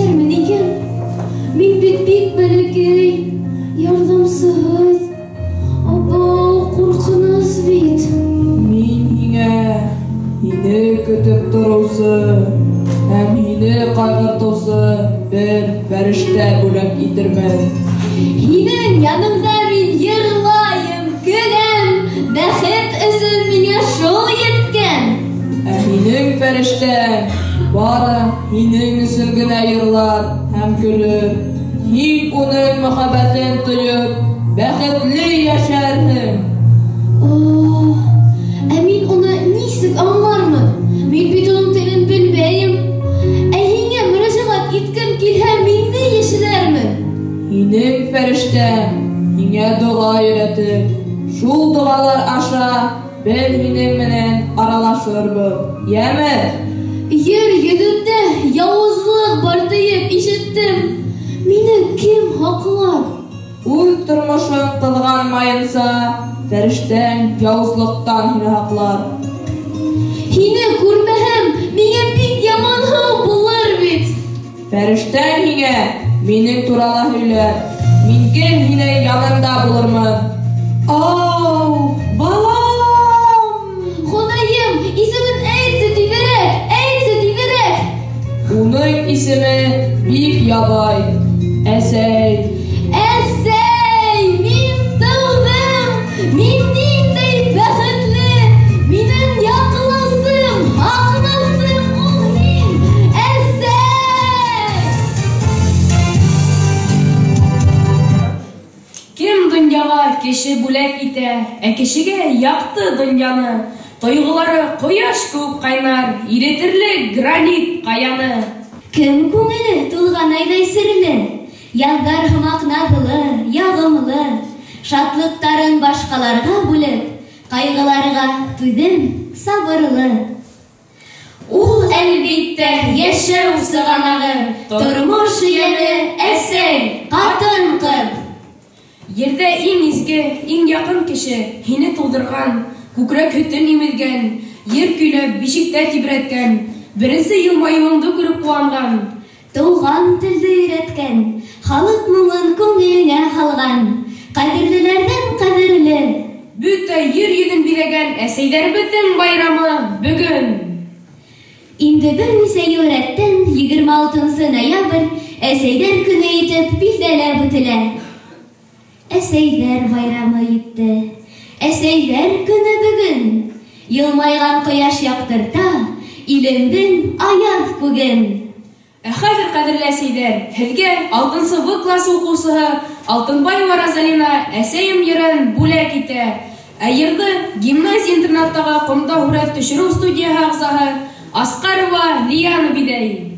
нишләрмен икән? Мин бит бик бәләкәй, ярҙамсыһыҙ. Абау, ҡурҡыныс бит. Мин һиңә һине көтөп тороусы һәм һине ҡайғыртыусы бер фәрештә бүләк итермен. Һинең яныңда мин йырлайым, көләм, бәхет өсөн миңә шул еткән. Ә һинең фәрештәң бары һинең өсөн генә йырлар һәм көлөр. Һин уның мөхәббәтен тойоп, бәхетле йәшәрһең. О, ә мин уны нисек аңлармын? Мин бит уның телен белмәйем. Ә һиңә мөрәжәғәт иткем килһә, мин ни эшләрмен? Һинең фәрештәң һиңә доға өйрәтер. Шул доғалар аша беҙ һинең менән аралашырбыҙ. Йәме? Ер йөҙөндә яуызлыҡ бар тиеп ишеттем. Мине кем һаҡлар? Үҙ тормошон ҡыҙғанмайынса, фәрештәң яуызлыҡтан һине һаҡлар. Һине күрмәһәм, миңә бик яманһыу булыр бит. Фәрештәң һиңә минең турала һөйләр. Мин гел һинең янында булырмын. Ау, балам! Хоҙайым, исемен әйтсе тиҙерәк, әйтсе тиҙерәк. Уның исеме бик ябай. Әсәй. Әсәй, мин тыуҙым. Мин ниндәй бәхетле. Минең яҡлаусым, һаҡлаусым ул һин. Әсәй! Кем донъяға кеше бүләк итә, ә кешегә яҡты донъяны. Тойғолары ҡояш кеүек ҡайнар, иретерлек гранит ҡаяны. Кем күңеле тулған айҙай серле, яҙҙар һымаҡ наҙлы, яғымлы, шатлыҡтарын башҡаларға бүлеп, ҡайғыларға түҙем, сабырлы. Ул әлбиттә йәшәү сығанағы, тормош йәме, әсәй, ҡатын-ҡыҙ. Ерҙә иң изге, иң яҡын кеше һине тыуҙырған, күкрәк һөтөн имеҙгән, ер көйләп бишектә тибрәткән, беренсе йылмайыуыңды күреп ҡыуанған. Тыуған телде өйрәткән, халыҡ моңон күңелеңә һалған, ҡәҙерлеләрҙән ҡәҙерле. Бөтә ер йөҙөн биҙәгән әсәйҙәребеҙҙең байрамы бөгөн. Инде бер нисә йыл рәттән 26 ноябрь әсәйҙәр көнө итеп билдәләп үтелә. Әсәйҙәр байрамы етте. Әсәйҙәр көнө бөгөн. Йылмайған ҡояш яҡтырта илемдең аяҙ күген. Ә хәҙер, ҡәҙерле әсәйҙәр, һеҙгә 6 В классы уҡыусыһы Алтынбаева Розалина әсәйем йырын бүләк итә. Ә йырҙы гимназия интернаттағы ҡомда һүрәт төшөрөү студияһы ағзаһы Асҡарова Лиана биҙәй.